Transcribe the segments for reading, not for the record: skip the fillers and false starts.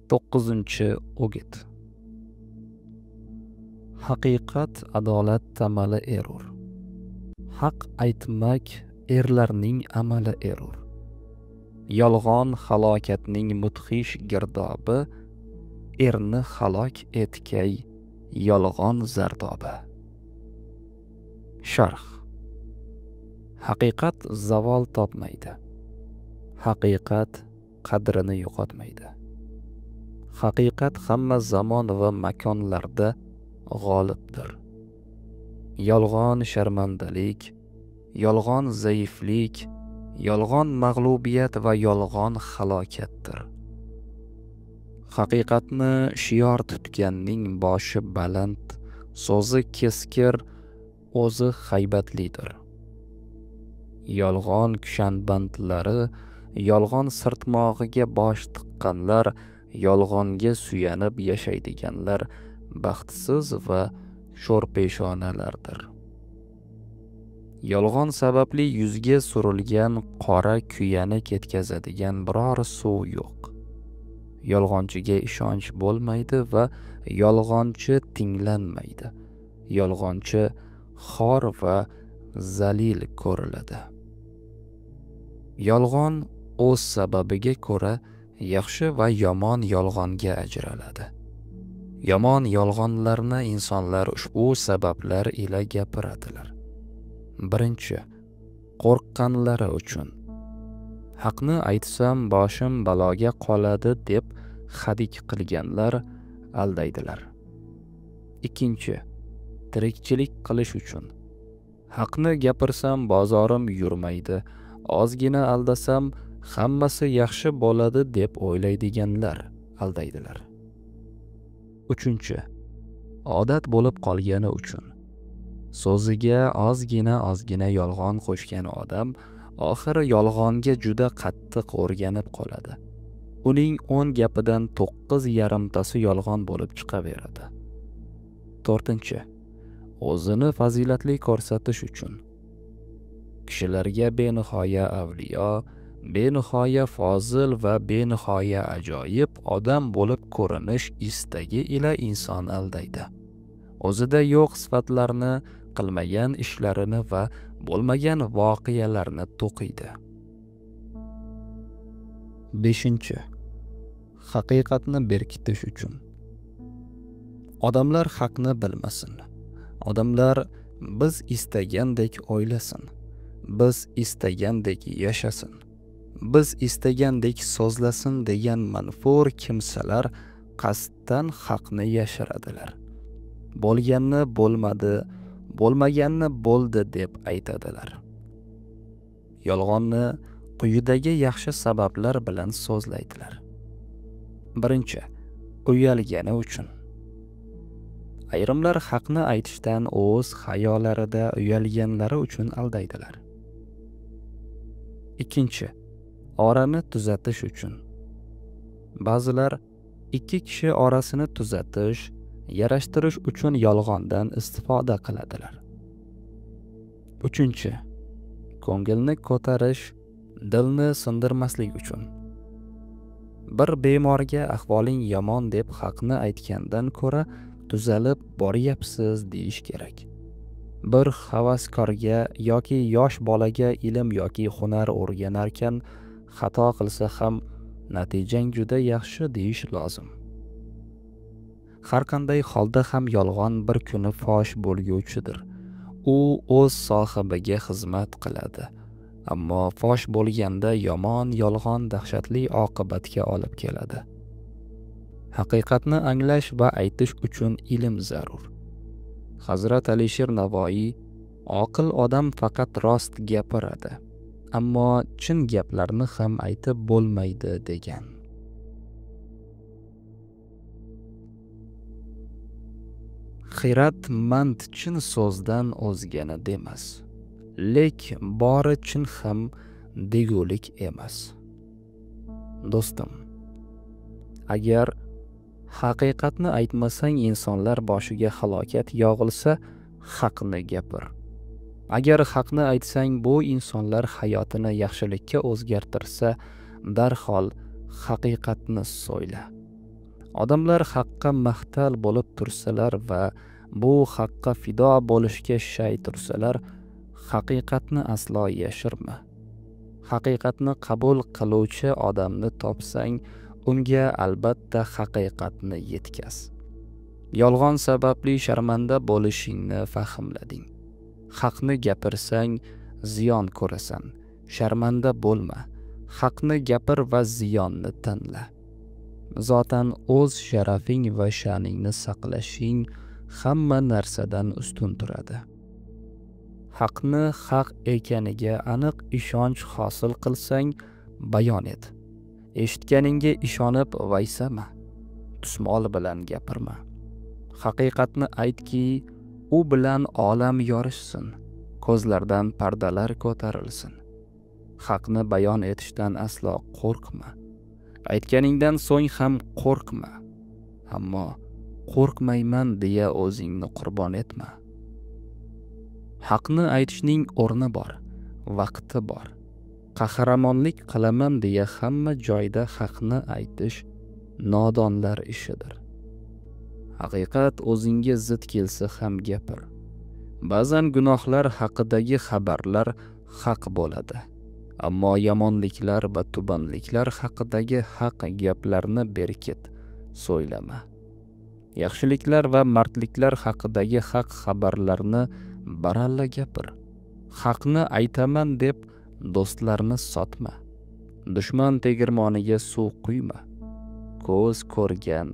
9-o'git. Haqiqat adolat tamali erur. Haq aytmak erlarning amali erur. Yolg'on halokatning mudhish girdobi, erni halok etkay yolg'on zardobi. Sharh. Haqiqat zavol topmaydi. Haqiqat qadrini yo'qotmaydi. Haqiqat hamma zamon va makonlarda g'olibdir. Yolg'on sharmandalik, yolg'on zaiflik, yolg'on mag'lubiyat va yolg'on halokatdir. Haqiqatni shior tutganning boshi baland, so'zi keskir, o'zi haybatlidir. Yolg'on kushandbandlari, yolg'on sirtmog'iga bosh tiqqanlar, yolg'onga suyanib yashaydiganlar baxtsiz va sho'rpeshonalardir. Yolg'on sababli yuzga surilgan qora kuyani ketkazadigan biror suv yo'q. Yolg'onchiga ishonch bo'lmaydi va yolg'onchi tinglanmaydi. Yolg'onchi xor va zalil ko'riladi. Yolg'on o'z sababiga ko'ra yaxshi va yomon yolg'onga ajraladi. Yomon yolg'onlarni insonlar ushbu sabablar ila gapiradilar. Birinchi, qo'rqqanlari uchun. Haqni aytsam boshim baloga qoladi deb hadik qilganlar aldaydilar. Ikkinchi, tirikchilik qilish uchun. Haqni gapirsam bozorim yurmaydi, ozgina aldasam hammasi yaxshi bo'ladi deb o'ylaydiganlar aldaydilar. Uchinchi, odat bo'lib qolgani uchun. So'ziga ozgina yolg'on qo'shgan odam oxiri yolg'onga juda qattiq o'rganib qoladi. Uning 10 gapidan 9,5tasi yolg'on bo'lib chiqaveradi. To'rtinchi, o'zini fazilatli ko'rsatish uchun. Kishilarga benihoya avliyo, benihoya fozil va benihoya ajoyib odam bo'lib ko'rinish istagi ila inson aldaydi. O'zida yo'q sifatlarni, qilmagan ishlarini va bo'lmagan voqealarni to'qiydi. 5. Haqiqatni berkitish uchun. Odamlar haqni bilmasin. Odamlar biz istagandek o'ylasin. Biz istagandek yashasin. Biz istagandek so'zlasin degan manfur kimsalar qasddan haqni yashiradilar. Bo'lganni bo'lmadi, bo'lmaganni bo'ldi deb aytadilar. Yolg'onni quyidagi yaxshi sabablar bilan so'zlaydilar. Birinchi, uyalgani uchun. Ayrimlar haqni aytishdan o'z xayolarida uyalganlari uchun aldaydilar. Ikkinchi, orani tuzatish uchun. Ba'zilar ikki kishi orasini tuzatish, yarashtirish uchun yolg'ondan istifoda qiladilar. Uchinchi, ko'ngilni ko'tarish, dilni sindirmaslik uchun. Bir bemorga ahvoling yomon deb haqni aytgandan ko'ra tuzalib boryapsiz deyish kerak. Bir havaskorga yoki yosh bolaga ilm yoki hunar o'rganarkan xato qilsa ham natijang juda yaxshi deyish lozim. Har qanday holda ham yolg'on bir kuni fosh bo'lguvchidir. U o'z sohibiga xizmat qiladi. Ammo fosh bo'lganda yomon yolg'on dahshatli oqibatga olib keladi. Haqiqatni anglash va aytish uchun ilm zarur. Hazrat Alisher Navoiy: oqil odam faqat rost gapiradi, ammo chin gaplarni ham aytib bo'lmaydi degan. Xiratmand chin so'zdan o'zgani demas, lek bori chin ham degulik emas. Do'stim, agar haqiqatni aytmasang insonlar boshiga halokat yog'ilsa, haqni gapir. Agar haqni aytsang bu insonlar hayotini yaxshilikka o'zgartirsa, darhol haqiqatni so'yla. Odamlar haqqa mahtal bo'lib tursalar va bu haqqa fido bo'lishga shay tursalar, haqiqatni aslo yashirma. Haqiqatni qabul qiluvchi odamni topsang, unga albatta haqiqatni yetkaz. Yolg'on sababli sharmanda bo'lishingni fahmlading. Haqni gapirsang ziyon ko'rasan, sharmanda bo'lma. Haqni gapir va ziyonni tanla. Zotan o'z sharafing va sha'ningni saqlashing hamma narsadan ustun turadi. Haqni haq ekaniga aniq ishonch hosil qilsang, bayon et. Eshitganingga ishonib vaysama, tusmol bilan gapirma. Haqiqatni aytki, u bilan olam yorishsin, ko'zlardan pardalar ko'tarilsin. Haqni bayon etishdan aslo qo'rqma. Aytganingdan so'ng ham qo'rqma. Ammo qo'rqmayman deya o'zingni qurbon etma. Haqni aytishning o'rni bor, vaqti bor. Qahramonlik qilaman deya hamma joyda haqni aytish nodonlar ishidir. Haqiqat o'zingga zid kelsa ham gapir. Ba'zan gunohlar haqidagi xabarlar haq bo'ladi. Ammo yomonliklar va tubanliklar haqidagi haq gaplarni berkit, so'ylama. Yaxshiliklar va mardliklar haqidagi haq xabarlarni baralla gapir. Haqni aytaman deb do'stlarni sotma. Dushman tegirmoniga suv quyma. Ko'z ko'rgan,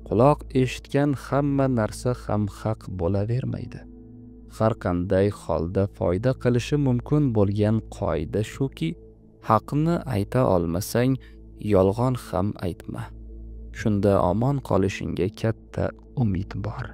quloq eshitgan hamma narsa ham haq bo'lavermaydi. Har qanday holda foyda qilishi mumkin bo'lgan qoida shuki, haqni ayta olmasang, yolg'on ham aytma. Shunda omon qolishingga katta umid bor.